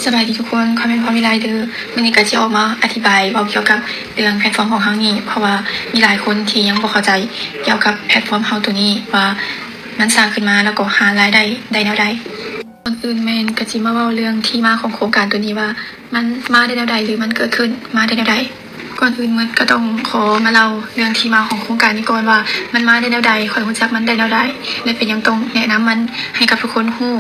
ສະບາຍດີທຸກຄົນ, ຂ້ອຍແມ່ນພອນວິໄລເດີ. ມື້ນີ້ກໍຊິອອກມາອະທິບາຍເວົ້າກ່ຽວກັບເລື່ອງແພລດຟອມຂອງເຮົານີ້, ເພາະວ່າມີຫຼາຍຄົນທີ່ຍັງບໍ່ເຂົ້າໃຈກ່ຽວກັບແພລດຟອມເຮົາໂຕນີ້ ວ່າມັນສ້າງຂຶ້ນມາແລ້ວກໍຫາລາຍໄດ້ໄດ້ແນວໃດ. ກ່ອນອື່ນແມ່ນກໍຊິມາເວົ້າເລື່ອງທີ່ມາຂອງໂຄງການໂຕນີ້ວ່າ ມັນມາໄດ້ແນວໃດ ຫຼື ມັນເກີດຂຶ້ນມາໄດ້ແນວໃດ. ກ່ອນອື່ນໝົດກໍຕ້ອງຂໍມາເລົ່າເລື່ອງທີ່ມາຂອງໂຄງການນີ້ກ່ອນວ່າ ມັນມາໄດ້ແນວໃດ, ຂ້ອຍຮູ້ຈັກມັນໄດ້ແນວໃດ ແລະ ເປັນຫຍັງຕ້ອງແນະນຳມັນໃຫ້ກັບທຸກຄົນຮູ້.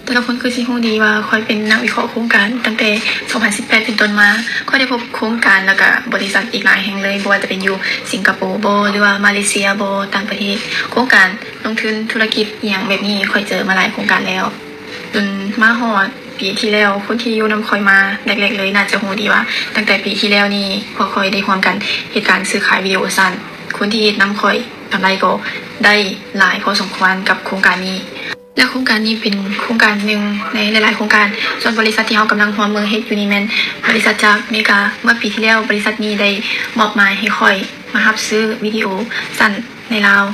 ແຕ່ລະຄົນຄືຊິຮູ້ດີວ່າຂ້ອຍເປັນນັກວິເຄາະໂຄງການຕັ້ງແຕ່ສອງພັນສິບແປດເປັນຕົ້ນມາ. ຂ້ອຍໄດ້ພົບໂຄງການ ແລ້ວກະບໍລິສັດອີກຫຼາຍແຫ່ງເລີຍ, ບໍ່ວ່າຈະເປັນຢູ່ສິງກະໂປບໍ ຫຼືວ່າມາເລເຊຍບໍ ຕ່າງປະເທດ. ໂຄງການລົງທຶນທຸລະກິດອີ່ຫຍັງແບບນີ້ ຂ້ອຍເຈີມາຫຼາຍໂຄງການແລ້ວ. ຈົນມາຮອດປີທີ່ແລ້ວ, ຄົນທີ່ຢູ່ນຳຂ້ອຍມາແລກໆເລີຍ ໜ້າຈະຮູ້ດີວ່າ ຕັ້ງແຕ່ປີທີ່ແລ້ວນີ້ ພວກຂ້ອຍໄດ້ຮ່ວມກັນເຮັດການຊື້ຂາຍວິດີໂອສັ້ນ. ຄົນທີ່ເຮັດນຳຂ້ອຍກຳໄລກໍໄດ້ຫຼາຍພໍສົມຄວນກັບໂຄງການນີ້. ແລະ ໂຄງການນີ້ເປັນໂຄງການໜຶ່ງໃນຫຼາຍໆໂຄງການ. ສ່ວນບໍລິສັດທີ່ເຮົາກຳລັງຮ່ວມມືເຮັດຢູ່ນີ້ແມ່ນບໍລິສັດຈາກເມກາ. ເມື່ອປີທີ່ແລ້ວ ບໍລິສັດນີ້ໄດ້ມອບໝາຍໃຫ້ຂ້ອຍມາຮັບຊື້ວິດີໂອສັ້ນໃນລາວ.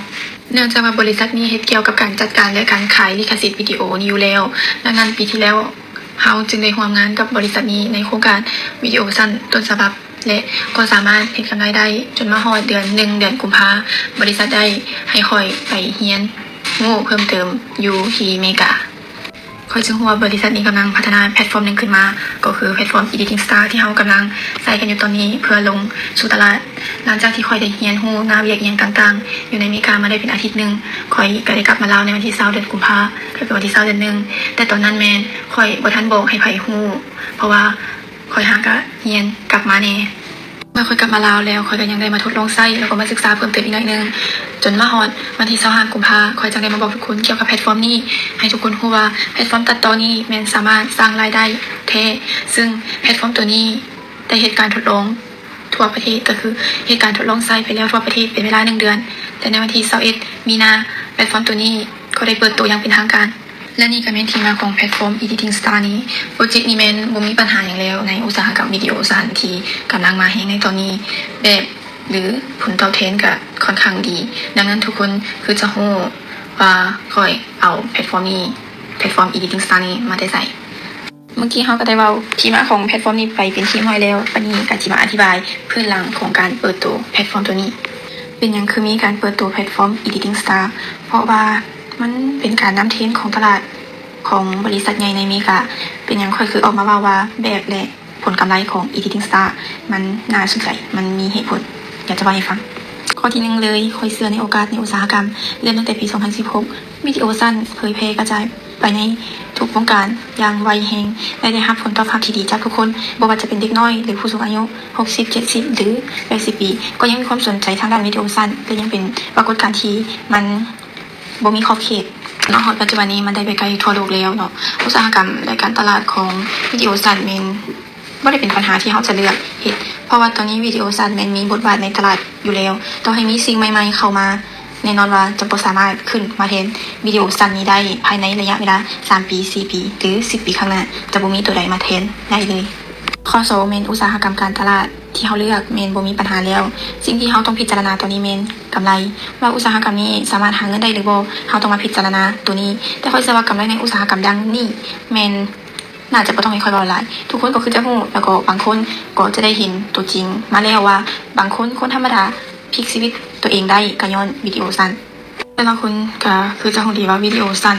ເນື່ອງຈາກວ່າບໍລິສັດນີ້ເຮັດກ່ຽວກັບການຈັດການ ແລະ ການຂາຍລິຂະສິດວິດີໂອນີ້ຢູ່ແລ້ວ, ດັ່ງນັ້ນປີທີ່ແລ້ວເຮົາຈຶ່ງໄດ້ຮ່ວມງານກັບບໍລິສັດນີ້ໃນໂຄງການວິດີໂອສັ້ນຕົ້ນສະບັບ ແລະ ກໍສາມາດເຮັດກຳໄລໄດ້. ຈົນມາຮອດເດືອນໜຶ່ງ ເດືອນກຸມພາ, ບໍລິສັດໄດ້ໃຫ້ຂ້ອຍໄປຮຽນຮູ້ເພີ່ມເຕີມຢູ່ທີ່ເມກາ. ຂ້ອຍຈຶ່ງຮູ້ວ່າບໍລິສັດນີ້ກຳລັງພັດທະນາແພລດຟອມໜຶ່ງຂຶ້ນມາ, ກໍຄືແພລດຟອມ Editing Star ທີ່ເຮົາກຳລັງໃຊ້ກັນຢູ່ຕອນນີ້ ເພື່ອລົງສູ່ຕະຫຼາດ. ຫຼັງຈາກທີ່ຂ້ອຍໄດ້ຮຽນຮູ້ໜ້າວຽກອີ່ຫຍັງຕ່າງໆຢູ່ໃນເມກາມາໄດ້ເປັນອາທິດໜຶ່ງ, ຂ້ອຍກໍໄດ້ກັບມາລາວໃນວັນທີຊາວເດືອນກຸມພາ, ກໍເປັນວັນທີຊາວເດືອນໜຶ່ງ. ແຕ່ຕອນນັ້ນແມ່ນຂ້ອຍບໍ່ທັນບອກໃຫ້ໃຜຮູ້, ເພາະວ່າ ຂ້ອຍຫາກະຮຽນກັບມາແດ່. ເມື່ອຂ້ອຍກັບມາລາວແລ້ວ, ຂ້ອຍກໍຍັງໄດ້ມາທົດລອງໃຊ້ ແລ້ວກໍມາສຶກສາເພີ່ມເຕີມອີກໜ້ອຍໜຶ່ງ, ຈົນມາຮອດວັນທີຊາວຫ້າກຸມພາ, ຂ້ອຍຈຶ່ງໄດ້ມາບອກທຸກຄົນກ່ຽວກັບແພລດຟອມນີ້, ໃຫ້ທຸກຄົນຮູ້ວ່າແພລດຟອມຕັດຕໍ່ນີ້ແມ່ນສາມາດສ້າງລາຍໄດ້ແທ້. ຊຶ່ງແພລດຟອມໂຕນີ້ໄດ້ເຮັດການທົດລອງທົ່ວປະເທດ, ກໍຄືເຮັດການທົດລອງໃຊ້ໄປແລ້ວທົ່ວປະເທດເປັນເວລາໜຶ່ງເດືອນ, ແລະ ໃນວັນທີຊາວເອັດມີນາ, ແພລດຟອມໂຕນີ້ກໍໄດ້ເປີດໂຕຢ່າງເປັນທາງການ. ແລະ ນີ້ກໍແມ່ນທີ່ມາຂອງແພລດຟອມ Editing Star ນີ້. ໂປຣເຈັກນີ້ແມ່ນບໍ່ມີບັນຫາຫຍັງແລ້ວໃນອຸດສາຫະກຳວິດີໂອສັ້ນທີ່ກຳລັງມາແຮງໃນຕອນນີ້, ແບບ ຫຼື ຜົນຕອບແທນກໍຄ່ອນຂ້າງດີ. ດັ່ງນັ້ນທຸກຄົນຄືຈະຮູ້ວ່າຂ້ອຍເອົາແພລດຟອມນີ້, ແພລດຟອມ Editing Star ນີ້ມາແຕ່ໃສ. ເມື່ອກີ້ເຮົາກໍໄດ້ເວົ້າທີ່ມາຂອງແພລດຟອມນີ້ໄປເປັນທີ່ຮຽບຮ້ອຍແລ້ວ, ບັດນີ້ກໍຊິມາອະທິບາຍພື້ນຫຼັງຂອງການເປີດໂຕແພລດຟອມໂຕນີ້. ເປັນຫຍັງຄືມີການເປີດໂຕແພລດຟອມ Editing Star? ເພາະວ່າ ມັນເປັນການນຳເທຣນຂອງຕະຫຼາດຂອງບໍລິສັດໃຫຍ່ໃນເມກາ. ເປັນຫຍັງຂ້ອຍຄືອອກມາເວົ້າວ່າແບບ ແລະ ຜົນກຳໄລຂອງ Editing Star ມັນໜ້າສົນໃຈ, ມັນມີເຫດຜົນ, ຢາກຈະເວົ້າໃຫ້ຟັງ. ຂໍ້ທີໜຶ່ງເລີຍ, ຂ້ອຍເຊື່ອໃນໂອກາດໃນອຸດສາຫະກຳ. ເລີ່ມຕັ້ງແຕ່ປີສອງພັນສິບຫົກ ວິດີໂອສັ້ນເຜີຍແຜ່ກະຈາຍໄປໃນທຸກວົງການຢ່າງໄວແຮງ ແລະ ໄດ້ຮັບຜົນຕອບຮັບທີ່ດີຈາກທຸກຄົນ, ບໍ່ວ່າຈະເປັນເດັກນ້ອຍ ຫຼື ຜູ້ສູງອາຍຸ ຫົກສິບ ເຈັດສິບ ຫຼື ແປດສິບປີ ກໍຍັງມີຄວາມສົນໃຈທາງດ້ານວິດີໂອສັ້ນ ແລະ ຍັງເປັນປາກົດການທີ່ມັນ ບໍ່ມີຂອບເຂດ. ມາຮອດປັດຈຸບັນນີ້ມັນໄດ້ໄປໄກທົ່ວໂລກແລ້ວເນາະ. ອຸດສາຫະກຳ ແລະ ການຕະຫຼາດຂອງວິດີໂອສັ້ນແມ່ນບໍ່ໄດ້ເປັນບັນຫາທີ່ເຮົາຈະເລືອກເຮັດ, ເພາະວ່າຕອນນີ້ວິດີໂອສັ້ນແມ່ນມີບົດບາດໃນຕະຫຼາດຢູ່ແລ້ວ. ຕໍ່ໃຫ້ມີສິ່ງໃໝ່ໆເຂົ້າມາ, ແນ່ນອນວ່າຈະບໍ່ສາມາດຂຶ້ນມາແທນວິດີໂອສັ້ນນີ້ໄດ້ພາຍໃນໄລຍະເວລາສາມປີ, ສີ່ປີ ຫຼື ສິບປີຂ້າງໜ້າ, ຈະບໍ່ມີໂຕໃດມາແທນໄດ້ເລີຍ. ຂໍ້ສອງແມ່ນອຸດສາຫະກຳການຕະຫຼາດທີ່ເຮົາເລືອກແມ່ນບໍ່ມີບັນຫາແລ້ວ. ສິ່ງທີ່ເຮົາຕ້ອງພິຈາລະນາຕອນນີ້ແມ່ນ ກຳໄລ, ວ່າອຸດສາຫະກຳນີ້ສາມາດຫາເງິນໄດ້ຫຼືບໍ່, ເຮົາຕ້ອງມາພິຈາລະນາໂຕນີ້. ແຕ່ຂ້ອຍເຊື່ອວ່າກຳໄລໃນອຸດສາຫະກຳດັ່ງນີ້ແມ່ນໜ້າຈະບໍ່ຕ້ອງໃຫ້ຂ້ອຍເວົ້າຫຼາຍ, ທຸກຄົນກໍຄືຈະຮູ້, ແລ້ວກໍບາງຄົນກໍຈະໄດ້ເຫັນຕົວຈິງມາແລ້ວວ່າ ບາງຄົນ, ຄົນທຳມະດາ ພລິກຊີວິດຕົວເອງໄດ້ກໍຍ້ອນວິດີໂອສັ້ນ. ແຕ່ລະຄົນກໍຄືຈະຮູ້ດີວ່າວິດີໂອສັ້ນ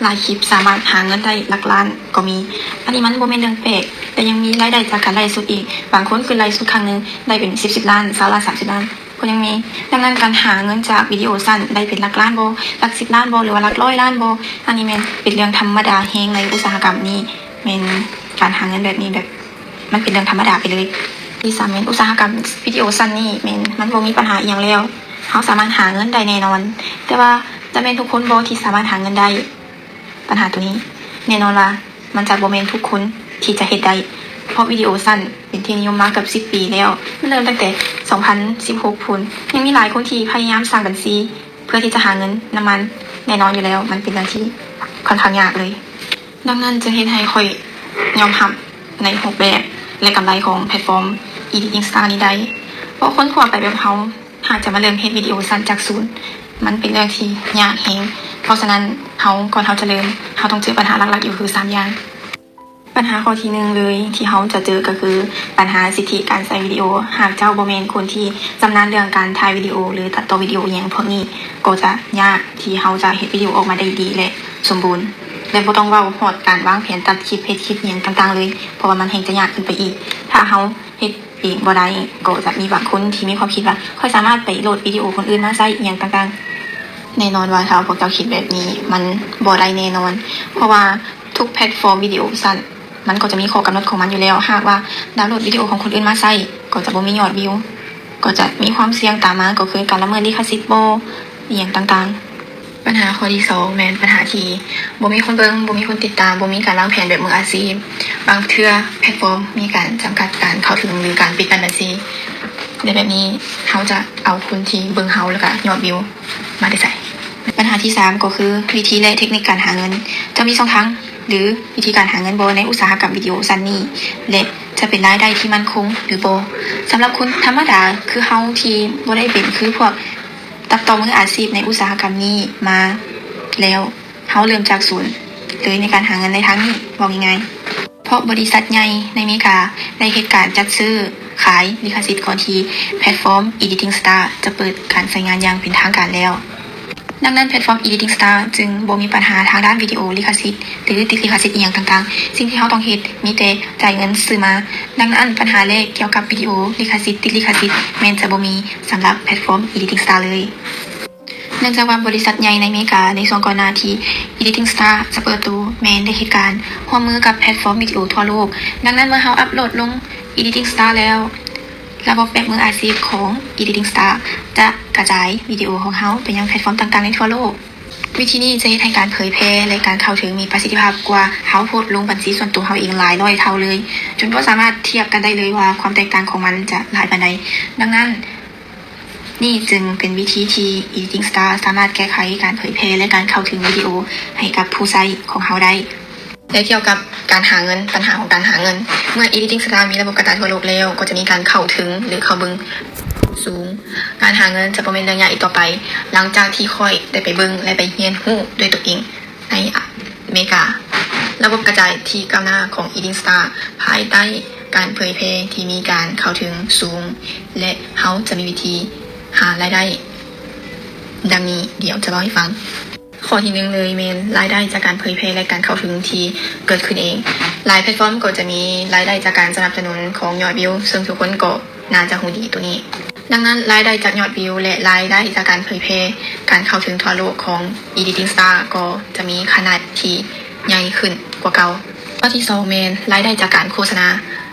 ຫຼາຍຄລິບສາມາດຫາເງິນໄດ້ຫຼັກລ້ານກໍມີ. ອັນນີ້ມັນບໍ່ແມ່ນເລື່ອງແປກ, ແລະ ຍັງມີລາຍໄດ້ຈາກການໄລຟ໌ສົດອີກ. ບາງຄົນຄືໄລຟ໌ສົດຄັ້ງໜຶ່ງໄດ້ເປັນສິບ ສິບລ້ານ, ຊາວລ້ານ, ສາມສິບລ້ານ ກໍຍັງມີ. ດັ່ງນັ້ນ ການຫາເງິນຈາກວິດີໂອສັ້ນໄດ້ເປັນຫຼັກລ້ານບໍ, ຫຼັກສິບລ້ານບໍ ຫຼືວ່າຫຼັກຮ້ອຍລ້ານບໍ, ອັນນີ້ແມ່ນເປັນເລື່ອງທຳມະດາແຮງໃນອຸດສາຫະກຳນີ້. ແມ່ນການຫາເງິນແບບນີ້ ແບບ ມັນເປັນເລື່ອງທຳມະດາໄປເລີຍ. ທີສາມແມ່ນອຸດສາຫະກຳວິດີໂອສັ້ນນີ້ ແມ່ນມັນບໍ່ມີບັນຫາອີ່ຫຍັງແລ້ວ, ເຮົາສາມາດຫາເງິນໄດ້ແນ່ນອນ. ແຕ່ວ່າຈະແມ່ນທຸກຄົນບໍ່ທີ່ສາມາດຫາເງິນໄດ້? ບັນຫາໂຕນີ້ ແນ່ນອນວ່າມັນຈະບໍ່ແມ່ນທຸກຄົນທີ່ຈະເຮັດໄດ້, ເພາະວິດີໂອສັ້ນເປັນທີ່ນິຍົມມາເກືອບສິບປີແລ້ວ. ມັນເລີ່ມຕັ້ງແຕ່ສອງພັນສິບຫົກພຸ້ນ. ຍັງມີຫຼາຍຄົນທີ່ພະຍາຍາມສ້າງບັນຊີເພື່ອທີ່ຈະຫາເງິນນຳມັນ, ແນ່ນອນຢູ່ແລ້ວ ມັນເປັນເລື່ອງທີ່ຄ່ອນຂ້າງຍາກເລີຍ. ດັ່ງນັ້ນຈຶ່ງເຮັດໃຫ້ຂ້ອຍຍອມຮັບໃນຮູບແບບ ແລະ ກຳໄລຂອງແພລດຟອມ Editing Star ນີ້ໄດ້, ເພາະຄົນທົ່ວໄປແບບເຮົາ ຫາກຈະມາເລີ່ມເຮັດວິດີໂອສັ້ນຈາກສູນ ມັນເປັນເລື່ອງທີ່ຍາກແຮງ. ເພາະສະນັ້ນ ເຮົາ, ກ່ອນເຮົາຈະເລີ່ມ, ເຮົາຕ້ອງເຈີບັນຫາຫຼັກໆຢູ່ຄືສາມຢ່າງ. ບັນຫາຂໍ້ທີໜຶ່ງເລີຍທີ່ເຮົາຈະເຈີກໍຄື ບັນຫາສິດທິການໃຊ້ວິດີໂອ. ຫາກເຈົ້າບໍ່ແມ່ນຄົນທີ່ຊຳນານເລື່ອງການຖ່າຍວິດີໂອ ຫຼື ຕັດຕໍ່ວິດີໂອອີ່ຫຍັງພວກນີ້, ກໍຈະຍາກທີ່ເຮົາຈະເຮັດວິດີໂອອອກມາໄດ້ດີ ແລະ ສົມບູນ ແລະ ບໍ່ຕ້ອງເວົ້າຮອດການວາງແຜນ, ຕັດຄລິບ, ເຮັດຄລິບອີ່ຫຍັງຕ່າງໆເລີຍ, ເພາະວ່າມັນແຮ່ງຈະຍາກຂຶ້ນໄປອີກ. ຖ້າເຮົາເຮັດ ເອງບໍ່ໄດ້ ກໍຈະມີບາງຄົນທີ່ມີຄວາມຄິດວ່າ ຂ້ອຍສາມາດໄປໂຫຼດວິດີໂອຄົນອື່ນມາໃຊ້ອີ່ຫຍັງຕ່າງໆ. ແນ່ນອນວ່າຖ້າພວກເຈົ້າຄິດແບບນີ້ ມັນບໍ່ໄດ້ແນ່ນອນ, ເພາະວ່າທຸກແພລດຟອມວິດີໂອຊັ້ນ ມັນກໍຈະມີຂໍ້ກຳນົດຂອງມັນຢູ່ແລ້ວ. ຫາກວ່າດາວໂຫຼດວິດີໂອຂອງຄົນອື່ນມາໃຊ້ ກໍຈະບໍ່ມີຍອດວິວ, ກໍຈະມີຄວາມສ່ຽງຕາມມາ ກໍຄືການລະເມີດລິຂະສິດບໍ ອີ່ຫຍັງຕ່າງໆ. ບັນຫາຂໍ້ທີສອງແມ່ນບັນຫາທີ່ບໍ່ມີຄົນເບິ່ງ, ບໍ່ມີຄົນຕິດຕາມ, ບໍ່ມີການວາງແຜນແບບມືອາຊີບ. ບາງເທື່ອແພລດຟອມມີການຈຳກັດການເຂົ້າເຖິງ ຫຼື ການປິດກັ້ນບັນຊີ. ໃນແບບນີ້ເຮົາຈະເອົາຄົນທີ່ເບິ່ງເຮົາ ແລ້ວກະຍອດວິວມາແຕ່ໃສ? ບັນຫາທີສາມກໍຄືວິທີ ແລະ ເທັກນິກການຫາເງິນ. ຈະມີຊ່ອງທາງ ຫຼື ວິທີການຫາເງິນບໍ່ໃນອຸດສາຫະກຳວິດີໂອຊັ້ນນີ້ ແລະ ຈະເປັນລາຍໄດ້ທີ່ໝັ້ນຄົງ ຫຼື ບໍ່? ສຳລັບຄົນທຳມະດາຄືເຮົາທີ່ບໍ່ໄດ້ເປັນຄືພວກ ຕັດຕໍ່ມືອາຊີບໃນອຸດສາຫະກຳນີ້ມາແລ້ວ, ເຮົາເລີ່ມຈາກສູນເລີຍໃນການຫາເງິນໃນທາງນີ້ ເວົ້າງ່າຍໆ. ເພາະບໍລິສັດໃຫຍ່ໃນເມກາໄດ້ເຮັດການຈັດຊື້ຂາຍລິຂະສິດກ່ອນທີ່ແພລດຟອມ Editing Star ຈະເປີດການໃຊ້ງານຢ່າງເປັນທາງການແລ້ວ. ດັ່ງນັ້ນ ແພລດຟອມ Editing Star ຈຶ່ງບໍ່ມີບັນຫາທາງດ້ານວິດີໂອລິຂະສິດ ຫຼື ຕິດລິຂະສິດອີ່ຫຍັງຕ່າງໆ. ສິ່ງທີ່ເຮົາຕ້ອງເຮັດມີແຕ່ຈ່າຍເງິນຊື້ມາ. ດັ່ງນັ້ນ ບັນຫາແລກກ່ຽວກັບວິດີໂອລິຂະສິດ, ຕິດລິຂະສິດ ແມ່ນຈະບໍ່ມີ ສຳລັບແພລດຟອມ Editing Star ເລີຍ. ເນື່ອງຈາກວ່າບໍລິສັດໃຫຍ່ໃນເມກາໃນຊ່ວງກ່ອນໜ້າທີ່ Editing Star ຈະເປີດໂຕ ແມ່ນໄດ້ເຮັດການຮ່ວມມືກັບແພລດຟອມວິດີໂອທົ່ວໂລກ. ດັ່ງນັ້ນ ເມື່ອເຮົາອັບໂຫຼດລົງ Editing Star ແລ້ວ, ລະບົບແບບມືອາຊີບຂອງ Editing Star ຈະກະຈາຍວິດີໂອຂອງເຮົາໄປຍັງແພລດຟອມຕ່າງໆໃນທົ່ວໂລກ. ວິທີນີ້ຈະເຮັດໃຫ້ການເຜີຍແຜ່ ແລະ ການເຂົ້າເຖິງມີປະສິດທິພາບກວ່າເຮົາໂພສລົງບັນຊີສ່ວນໂຕເຮົາເອງຫຼາຍຮ້ອຍເທົ່າເລີຍ, ຈົນບໍ່ສາມາດທຽບກັນໄດ້ເລີຍວ່າຄວາມແຕກຕ່າງຂອງມັນຈະຫຼາຍປານໃດ. ດັ່ງນັ້ນ ນີ້ຈຶ່ງເປັນວິທີທີ່ Editing Star ສາມາດແກ້ໄຂການເຜີຍແຜ່ ແລະ ການເຂົ້າເຖິງວິດີໂອໃຫ້ກັບຜູ້ໃຊ້ຂອງເຮົາໄດ້. ແລະ ກ່ຽວກັບການຫາເງິນ, ບັນຫາຂອງການຫາເງິນ, ເມື່ອ Editing Star ມີລະບົບກະຈາຍທົ່ວໂລກແລ້ວ, ກໍຈະມີການເຂົ້າເຖິງ ຫຼື ເຂົ້າເບິ່ງສູງ. ການຫາເງິນຈະບໍ່ແມ່ນເລື່ອງຍາກອີກຕໍ່ໄປ, ຫຼັງຈາກທີ່ຂ້ອຍໄດ້ໄປເບິ່ງ ແລະ ໄປຮຽນຮູ້ດ້ວຍຕົວເອງໃນອາເມກາ. ລະບົບກະຈາຍທີ່ກ້າວໜ້າຂອງ Editing Star ພາຍໃຕ້ການເຜີຍແຜ່ທີ່ມີການເຂົ້າເຖິງສູງ ແລະ ເຮົາຈະມີວິທີຫາລາຍໄດ້ ດັ່ງນີ້, ດຽວຈະເລົ່າໃຫ້ຟັງ. ຂໍ້ທີໜຶ່ງເລີຍແມ່ນລາຍໄດ້ຈາກການເຜີຍແຜ່ ແລະ ການເຂົ້າເຖິງທີ່ເກີດຂຶ້ນເອງ. ຫຼາຍແພລດຟອມກໍຈະມີລາຍໄດ້ຈາກການສະໜັບສະໜູນຂອງຍອດວິວ, ເຊິ່ງທຸກຄົນກໍໜ້າຈະຮູ້ດີໂຕນີ້. ດັ່ງນັ້ນ, ລາຍໄດ້ຈາກຍອດວິວ ແລະ ລາຍໄດ້ຈາກການເຜີຍແຜ່, ການເຂົ້າເຖິງທົ່ວໂລກຂອງ Editing Star ກໍຈະມີຂະໜາດທີ່ໃຫຍ່ຂຶ້ນກວ່າເກົ່າ. ຂໍ້ທີສອງແມ່ນລາຍໄດ້ຈາກການໂຄສະນາ.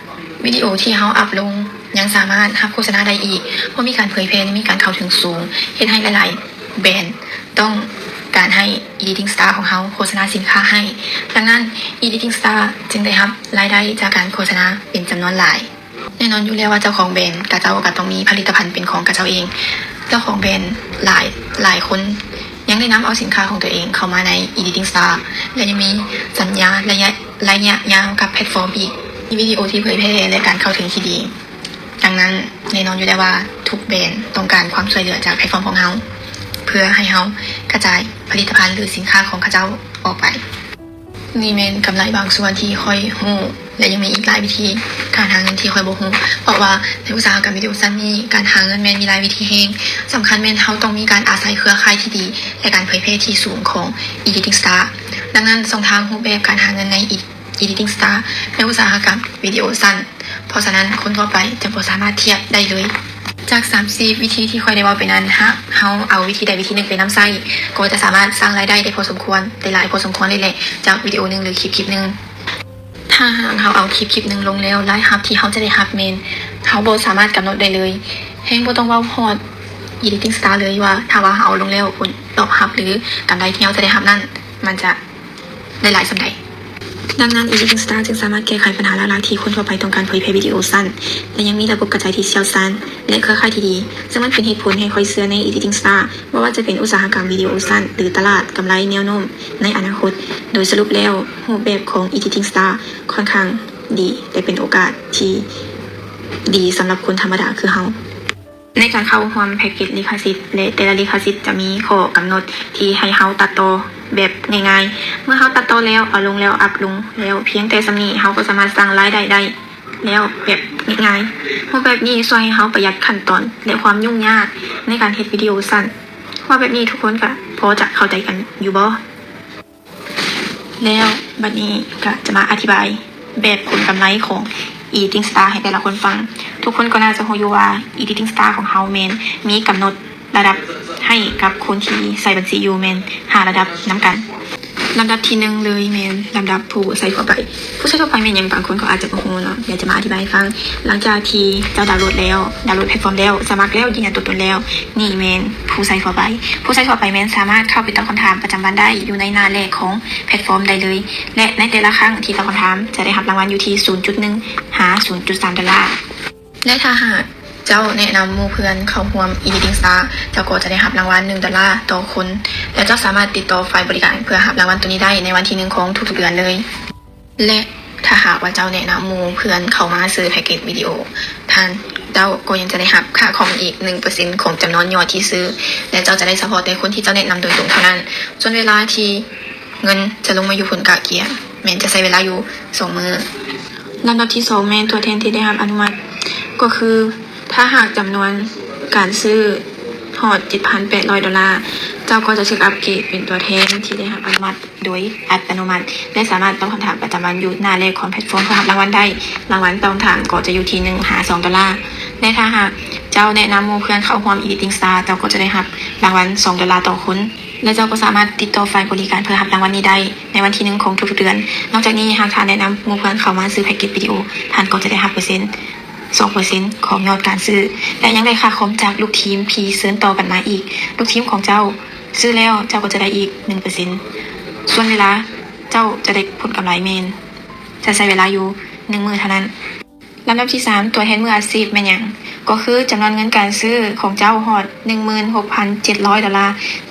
ວິດີໂອທີ່ເຮົາອັບລົງຍັງສາມາດຮັບໂຄສະນາໄດ້ອີກ, ເພາະມີການເຜີຍແຜ່ ແລະ ມີການເຂົ້າເຖິງສູງ, ເຮັດໃຫ້ຫຼາຍໆ ແບຣນຕ້ອງການໃຫ້ Editing Star ຂອງເຮົາໂຄສະນາສິນຄ້າໃຫ້. ດັ່ງນັ້ນ Editing Star ຈຶ່ງໄດ້ຮັບລາຍໄດ້ຈາກການໂຄສະນາເປັນຈຳນວນຫຼາຍ. ແນ່ນອນຢູ່ແລ້ວວ່າເຈົ້າຂອງແບຣນຂະເຈົ້າກໍຕ້ອງມີຜະລິດຕະພັນເປັນຂອງຂະເຈົ້າເອງ. ເຈົ້າຂອງແບຣນຫຼາຍ, ຫຼາຍຄົນຍັງໄດ້ນຳເອົາສິນຄ້າຂອງຕົວເອງເຂົ້າມາໃນ Editing Star ແລະ ຍັງມີສັນຍາໄລຍະ, ໄລຍະຍາວກັບແພລດຟອມອີກ. ມີວິດີໂອທີ່ເຜີຍແຜ່ ແລະ ການເຂົ້າເຖິງທີ່ດີ. ດັ່ງນັ້ນ, ແນ່ນອນຢູ່ແລ້ວວ່າທຸກແບຣນຕ້ອງການຄວາມຊ່ວຍເຫຼືອຈາກແພລດຟອມຂອງເຮົາ ເພື່ອໃຫ້ເຮົາກະຈາຍຜະລິດຕະພັນ ຫຼື ສິນຄ້າຂອງເຂົາເຈົ້າອອກໄປ. ນີ້ແມ່ນກຳໄລບາງສ່ວນທີ່ຂ້ອຍຮູ້ ແລະ ຍັງມີອີກຫຼາຍວິທີການຫາເງິນທີ່ຂ້ອຍບໍ່ຮູ້, ເພາະວ່າໃນອຸດສາຫະກຳວິດີໂອສັ້ນນີ້, ການຫາເງິນແມ່ນມີຫຼາຍວິທີແຮງ. ສຳຄັນແມ່ນເຮົາຕ້ອງມີການອາໄສເຄືອຂ່າຍທີ່ດີ ແລະ ການເຜີຍແຜ່ທີ່ສູງຂອງ Editing Star. ດັ່ງນັ້ນ, ຊ່ອງທາງຮູບແບບການຫາເງິນໃນ Editing Star ໃນອຸດສາຫະກຳວິດີໂອສັ້ນ. ເພາະສະນັ້ນ, ຄົນທົ່ວໄປຈະບໍ່ສາມາດທຽບໄດ້ເລີຍ. ຈາກສາມສີ່ວິທີທີ່ຂ້ອຍໄດ້ເວົ້າໄປນັ້ນ, ຫາກເຮົາເອົາວິທີໃດວິທີໜຶ່ງໄປນຳໃຊ້, ກໍຈະສາມາດສ້າງລາຍໄດ້ໄດ້ພໍສົມຄວນ, ໄດ້ຫຼາຍພໍສົມຄວນເລີຍແຫຼະ, ຈາກວິດີໂອໜຶ່ງ ຫຼື ຄລິບຄລິບໜຶ່ງ. ຖ້າຫາກເຮົາເອົາຄລິບຄລິບໜຶ່ງລົງແລ້ວ, ລາຍຮັບທີ່ເຮົາຈະໄດ້ຮັບແມ່ນເຮົາບໍ່ສາມາດກຳນົດໄດ້ເລີຍ. ແຮ່ງບໍ່ຕ້ອງເວົ້າຮອດ Editing Star ເລີຍວ່າ ຖ້າວ່າເຮົາເອົາລົງແລ້ວ, ຜົນຕອບຮັບ ຫຼື ກຳໄລທີ່ເຮົາຈະໄດ້ຮັບນັ້ນ, ມັນຈະ ໄດ້ຫຼາຍສ່ຳໃດ. ດັ່ງນັ້ນ Editing Star ຈຶ່ງສາມາດແກ້ໄຂບັນຫາຫຼັກໆທີ່ຄົນທົ່ວໄປຕ້ອງການເຜີຍແຜ່ວິດີໂອສັ້ນ ແລະ ຍັງມີລະບົບກະຈາຍທີ່ຊ່ຽວຊານ ແລະ ເຄືອຂ່າຍທີ່ດີ, ເຊິ່ງມັນເປັນເຫດຜົນໃຫ້ຂ້ອຍເຊື່ອໃນ Editing Star. ບໍ່ວ່າຈະເປັນອຸດສາຫະກຳວິດີໂອສັ້ນ ຫຼື ຕະຫຼາດກຳໄລແນວໂນ້ມໃນອະນາຄົດ. ໂດຍສະຫຼຸບແລ້ວ, ຮູບແບບຂອງ Editing Star ຂ້ອນຂ້າງດີ ແລະ ເປັນໂອກາດທີ່ດີສຳລັບຄົນທຳມະດາຄືເຮົາ. ໃນການເຂົ້າຮ່ວມແພັກເກັດລິຂະສິດ ແລະ ແຕ່ລະລິຂະສິດຈະມີຂໍ້ກຳນົດທີ່ໃຫ້ເຮົາຕັດຕໍ່ແບບງ່າຍໆ. ເມື່ອເຮົາຕັດຕໍ່ແລ້ວ ເອົາລົງແລ້ວ ອັບລົງແລ້ວ ພຽງແຕ່ສ່ຳນີ້ ເຮົາກໍສາມາດສ້າງລາຍໄດ້ໄດ້ແລ້ວແບບງ່າຍໆ. ຮູບແບບນີ້ຊ່ວຍໃຫ້ເຮົາປະຢັດຂັ້ນຕອນ ແລະ ຄວາມຫຍຸ້ງຍາກໃນການເຮັດວິດີໂອສັ້ນ. ເວົ້າແບບນີ້ທຸກຄົນກໍພໍຈະເຂົ້າໃຈກັນຢູ່ບໍ່? ແລ້ວບັດນີ້ກໍຈະມາອະທິບາຍແບບຜົນກຳໄລຂອງ Editing Star ໃຫ້ແຕ່ລະຄົນຟັງ. ທຸກຄົນກໍໜ້າຈະຮູ້ຢູ່ວ່າ Editing Star ຂອງເຮົາແມ່ນມີກຳນົດລະດັບໃຫ້ກັບຄົນທີ່ໃຊ້ບັນຊີຢູ່ແມ່ນຫ້າລະດັບນຳກັນ. ລຳດັບທີໜຶ່ງເລີຍແມ່ນລຳດັບຜູ້ໃຊ້ທົ່ວໄປ. ຜູ້ໃຊ້ທົ່ວໄປແມ່ນຫຍັງ? ບາງຄົນກໍອາດຈະບໍ່ຮູ້ເນາະ, ດຽວຈະມາອະທິບາຍໃຫ້ຟັງ. ຫຼັງຈາກທີ່ເຈົ້າດາວໂຫຼດແລ້ວ, ດາວໂຫຼດແພັດຟອມແລ້ວ, ສະໝັກແລ້ວ, ຢືນຢັນຕົວຕົນແລ້ວ, ນີ້ແມ່ນຜູ້ໃຊ້ທົ່ວໄປ. ຜູ້ໃຊ້ທົ່ວໄປແມ່ນສາມາດເຂົ້າໄປຕອບຄຳຖາມປະຈຳວັນໄດ້ຢູ່ໃນໜ້າແລກຂອງແພັດຟອມໄດ້ເລີຍ ແລະ ໃນແຕ່ລະຄັ້ງທີ່ຕອບຄຳຖາມຈະໄດ້ຮັບລາງວັນຢູ່ທີ່ສູນຈຸດໜຶ່ງຫາສູນຈຸດສາມດອນລາ. ແລະ ຖ້າຫາກເຈົ້າແນະນຳໝູ່ເພື່ອນເຂົ້າຮ່ວມ Editing Star ເຈົ້າກໍຈະໄດ້ຮັບລາງວັນໜຶ່ງດອນລາຕໍ່ຄົນ ແລະ ເຈົ້າສາມາດຕິດຕໍ່ຝ່າຍບໍລິການເພື່ອຮັບລາງວັນໂຕນີ້ໄດ້ໃນວັນທີໜຶ່ງຂອງທຸກໆເດືອນເລີຍ. ແລະ ຖ້າຫາກວ່າເຈົ້າແນະນຳໝູ່ເພື່ອນເຂົ້າມາຊື້ແພັກເກັດວິດີໂອ, ທ່ານເຈົ້າກໍຍັງຈະໄດ້ຮັບຄ່າຄອມອີກໜຶ່ງເປີເຊັນຂອງຈຳນວນຍອດທີ່ຊື້ ແລະ ເຈົ້າຈະໄດ້ສະເພາະແຕ່ຄົນທີ່ເຈົ້າແນະນຳໂດຍຕົງເທົ່ານັ້ນ. ສ່ວນເວລາທີ່ເງິນຈະລົງມາຢູ່ຜົນກະເກຍ ແມ່ນຈະໃຊ້ເວລາຢູ່ສອງມື້. ລຳດັບທີສອງແມ່ນຕົວແທນທີ່ໄດ້ຮັບອະນຸມັດ, ກໍຄືຖ້າຫາກຈຳນວນການຊື້ຮອດເຈັດພັນແປດຮ້ອຍດອນລາ, ເຈົ້າກໍຈະຖືກອັບເກຣດເປັນຕົວແທນທີ່ໄດ້ຮັບອະນຸມັດ ໂດຍອັດຕະໂນມັດ ແລະ ສາມາດຕອບຄຳຖາມປະຈຳວັນຢູ່ໜ້າແລກຂອງແພັດຟອມເພື່ອຮັບລາງວັນໄດ້. ລາງວັນຕອບຄຳຖາມກໍຈະຢູ່ທີ່ໜຶ່ງຫາສອງດອນລາ ແລະ ຖ້າຫາກເຈົ້າແນະນຳໝູ່ເພື່ອນເຂົ້າຮ່ວມ Editing Star ເຈົ້າກໍຈະໄດ້ຮັບລາງວັນສອງດອນລາຕໍ່ຄົນ ແລະ ເຈົ້າກໍສາມາດຕິດຕໍ່ຝ່າຍບໍລິການເພື່ອຮັບລາງວັນນີ້ໄດ້ໃນວັນທີໜຶ່ງຂອງທຸກໆເດືອນ. ນອກຈາກນີ້, ຫາກທ່ານແນະນຳໝູ່ເພື່ອນເຂົ້າມາຊື້ແພັກເກັດວິດີໂອ, ທ່ານກໍຈະໄດ້ຮັບເປີເຊັນ ສອງເປີເຊັນຂອງຍອດການຊື້ ແລະ ຍັງໄດ້ຄ່າຄອມຈາກລູກທີມທີ່ເຊີນຕໍ່ກັນມາອີກ. ລູກທີມຂອງເຈົ້າຊື້ແລ້ວ ເຈົ້າກໍຈະໄດ້ອີກໜຶ່ງເປີເຊັນ. ສ່ວນເວລາເຈົ້າຈະໄດ້ຜົນກຳໄລແມ່ນຈະໃຊ້ເວລາຢູ່ໜຶ່ງມື້ເທົ່ານັ້ນ. ລຳດັບທີສາມ ຕົວແທນມືອາຊີບແມ່ນຫຍັງ? ກໍຄືຈຳນວນເງິນການຊື້ຂອງເຈົ້າຮອດໜຶ່ງໝື່ນຫົກພັນເຈັດຮ້ອຍດອນລາ,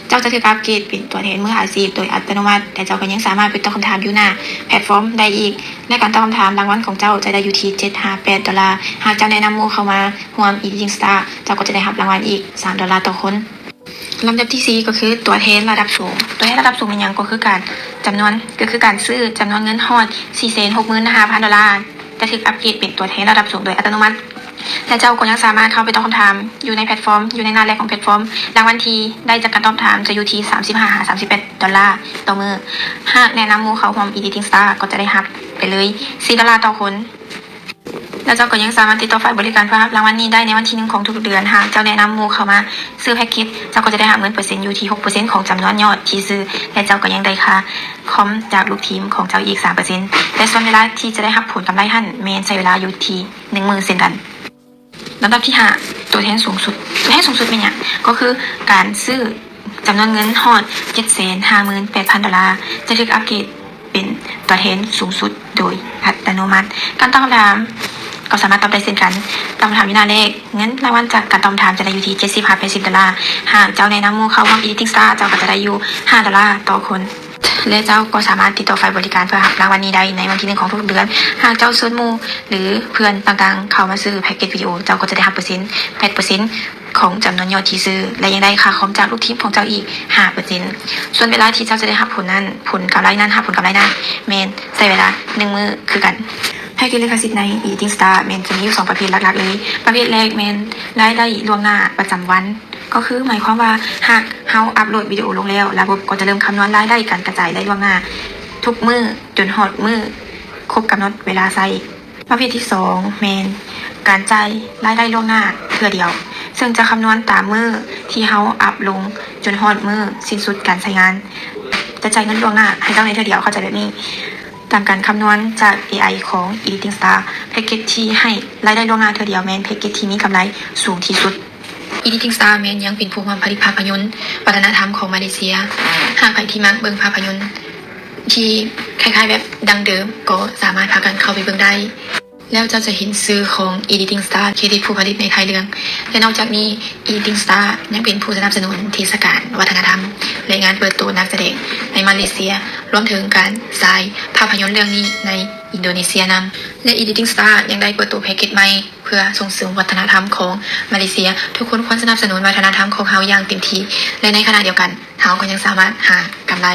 ເຈົ້າຈະຖືກອັບເກຣດເປັນຕົວແທນມືອາຊີບໂດຍອັດຕະໂນມັດ ແລະ ເຈົ້າກໍຍັງສາມາດໄປຕອບຄຳຖາມຢູ່ໜ້າແພັດຟອມໄດ້ອີກ. ໃນການຕອບຄຳຖາມ, ລາງວັນຂອງເຈົ້າຈະໄດ້ຢູ່ທີ່ເຈັດຫາແປດດອນລາ. ຫາກເຈົ້າແນະນຳໝູ່ເຂົ້າມາຮ່ວມ Editing Star, ເຈົ້າກໍຈະໄດ້ຮັບລາງວັນອີກສາມດອນລາຕໍ່ຄົນ. ລຳດັບທີສີ່ ກໍຄືຕົວແທນລະດັບສູງ. ຕົວແທນລະດັບສູງແມ່ນຫຍັງ? ກໍຄືການຈຳນວນ, ກໍຄືການຊື້ຈຳນວນເງິນຮອດສີ່ແສນຫົກໝື່ນຫ້າພັນດອນລາ ຈະຖືກອັບເກຣດເປັນຕົວແທນລະດັບສູງໂດຍອັດຕະໂນມັດ ແລະ ເຈົ້າກໍຍັງສາມາດເຂົ້າໄປຕອບຄຳຖາມຢູ່ໃນແພັດຟອມ, ຢູ່ໃນໜ້າແລກຂອງແພັດຟອມ. ລາງວັນທີ່ໄດ້ຈາກການຕອບຄຳຖາມຈະຢູ່ທີ່ສາມສິບຫ້າຫາສາມສິບແປດດອນລາຕໍ່ມື້. ຫາກແນະນຳໝູ່ເຂົ້າຮ່ວມ Editing Star ກໍຈະໄດ້ຮັບໄປເລີຍສີ່ດອນລາຕໍ່ຄົນ. ແລະ ເຈົ້າກໍຍັງສາມາດຕິດຕໍ່ຝ່າຍບໍລິການເພື່ອຮັບລາງວັນນີ້ໄດ້ໃນວັນທີໜຶ່ງຂອງທຸກເດືອນ. ຫາກເຈົ້າແນະນຳໝູ່ເຂົ້າມາຊື້ແພັກເກັດ, ເຈົ້າກໍຈະໄດ້ຮັບເງິນເປີເຊັນຢູ່ທີ່ຫົກເປີເຊັນຂອງຈຳນວນຍອດທີ່ຊື້ ແລະ ເຈົ້າກໍຍັງໄດ້ຄ່າຄອມຈາກລູກທີມຂອງເຈົ້າອີກສາມເປີເຊັນ ແລະ ສ່ວນເວລາທີ່ຈະໄດ້ຮັບຜົນກຳໄລຫັ້ນແມ່ນໃຊ້ເວລາຢູ່ທີ່ໜຶ່ງມື້ເຊັ່ນກັນ. ລຳດັບທີຫ້າ ຕົວແທນສູງສຸດ. ຕົວແທນສູງສຸດແມ່ນຫຍັງ? ກໍຄືການຊື້ຈຳນວນເງິນຮອດເຈັດແສນຫ້າໝື່ນແປດພັນດອນລາ ຈະຖືກອັບເກຣດເປັນຕົວແທນສູງສຸດໂດຍອັດຕະໂນມັດ. ການຕອບຄຳຖາມກໍສາມາດຕອບໄດ້ເຊັ່ນກັນ. ຕອບຄຳຖາມຢູ່ໜ້າແລກ, ເງິນລາງວັນຈາກການຕອບຄຳຖາມຈະໄດ້ຢູ່ທີ່ເຈັດສິບຫາແປດສິບດອນລາ. ຫາກເຈົ້າແນະນຳໝູ່ເຂົ້າຮ່ວມ Editing Star ເຈົ້າກໍຈະໄດ້ຢູ່ຫ້າດອນລາຕໍ່ຄົນ. ແລະ ເຈົ້າກໍສາມາດຕິດຕໍ່ຝ່າຍບໍລິການເພື່ອຮັບລາງວັນນີ້ໄດ້ໃນວັນທີໜຶ່ງຂອງທຸກໆເດືອນ. ຫາກເຈົ້າເຊີນໝູ່ ຫຼື ເພື່ອນຕ່າງໆເຂົ້າມາຊື້ແພັກເກັດວິດີໂອ, ເຈົ້າກໍຈະໄດ້ຮັບເປີເຊັນ ແປດເປີເຊັນຂອງຈຳນວນຍອດທີ່ຊື້ ແລະ ຍັງໄດ້ຄ່າຄອມຈາກລູກທີມຂອງເຈົ້າອີກຫ້າເປີເຊັນ. ສ່ວນເວລາທີ່ເຈົ້າຈະໄດ້ຮັບຜົນນັ້ນ, ຜົນກຳໄລນັ້ນ, ຮັບຜົນກຳໄລນັ້ນ ແມ່ນໃຊ້ເວລາໜຶ່ງມື້ຄືກັນ. ແພັກເກັດລິຂະສິດໃນ Editing Star ແມ່ນຈະມີຢູ່ສອງປະເພດຫຼັກໆເລີຍ. ປະເພດແລກແມ່ນລາຍໄດ້ລ່ວງໜ້າປະຈຳວັນ. ກໍຄືໝາຍຄວາມວ່າ ຫາກເຮົາອັບໂຫຼດວິດີໂອລົງແລ້ວ, ລະບົບກໍຈະເລີ່ມຄຳນວນລາຍໄດ້ການກະຈາຍໄດ້ລ່ວງໜ້າທຸກມື້ຈົນຮອດມື້ຄົບກຳນົດເວລາໃຊ້. ປະເພດທີສອງແມ່ນການຈ່າຍລາຍໄດ້ລ່ວງໜ້າເທື່ອດຽວ, ເຊິ່ງຈະຄຳນວນຕາມມື້ທີ່ເຮົາອັບລົງຈົນຮອດມື້ສິ້ນສຸດການໃຊ້ງານ. ຈະຈ່າຍເງິນລ່ວງໜ້າໃຫ້ເຈົ້າໃນເທື່ອດຽວ, ເຂົ້າໃຈແບບນີ້. ຕາມການຄຳນວນຈາກ ເອໄອ ຂອງ Editing Star, ແພັກເກັດທີ່ໃຫ້ລາຍໄດ້ລ່ວງໜ້າເທື່ອດຽວແມ່ນແພັກເກັດທີ່ມີກຳໄລສູງທີ່ສຸດ. Editing Star ແມ່ນຍັງເປັນຜູ້ຮ່ວມຜະລິດພາບພະຍົນວັດທະນະທຳຂອງມາເລເຊຍ. ຫາກໃຜທີ່ມັກເບິ່ງພາບພະຍົນທີ່ຄ້າຍໆແບບດັ້ງເດີມ ກໍສາມາດພາກັນເຂົ້າໄປເບິ່ງໄດ້. ແລ້ວເຈົ້າຈະເຫັນຊື່ຂອງ Editing Star ເຄຣດິດຜູ້ຜະລິດໃນທ້າຍເລື່ອງ. ແລະ ນອກຈາກນີ້ Editing Star ຍັງເປັນຜູ້ສະໜັບສະໜູນເທດສະການວັດທະນະທຳ ແລະ ງານເປີດໂຕນັກສະແດງໃນມາເລເຊຍ, ລວມເຖິງການສາຍພາບພະຍົນເລື່ອງນີ້ໃນອິນໂດເນເຊຍນຳ. ແລະ Editing Star ຍັງໄດ້ເປີດໂຕແພັກເກັດໃໝ່ ເ ເພື່ອສົ່ງເສີມວັດທະນະທຳຂອງມາເລເຊຍ. ທຸກຄົນຄວນສະໜັບສະໜູນວັດທະນະທຳຂອງເຮົາຢ່າງເຕັມທີ່ ແລະ ໃນຂະນະດຽວກັນ ເຮົາກໍຍັງສາມາດຫາກຳໄລ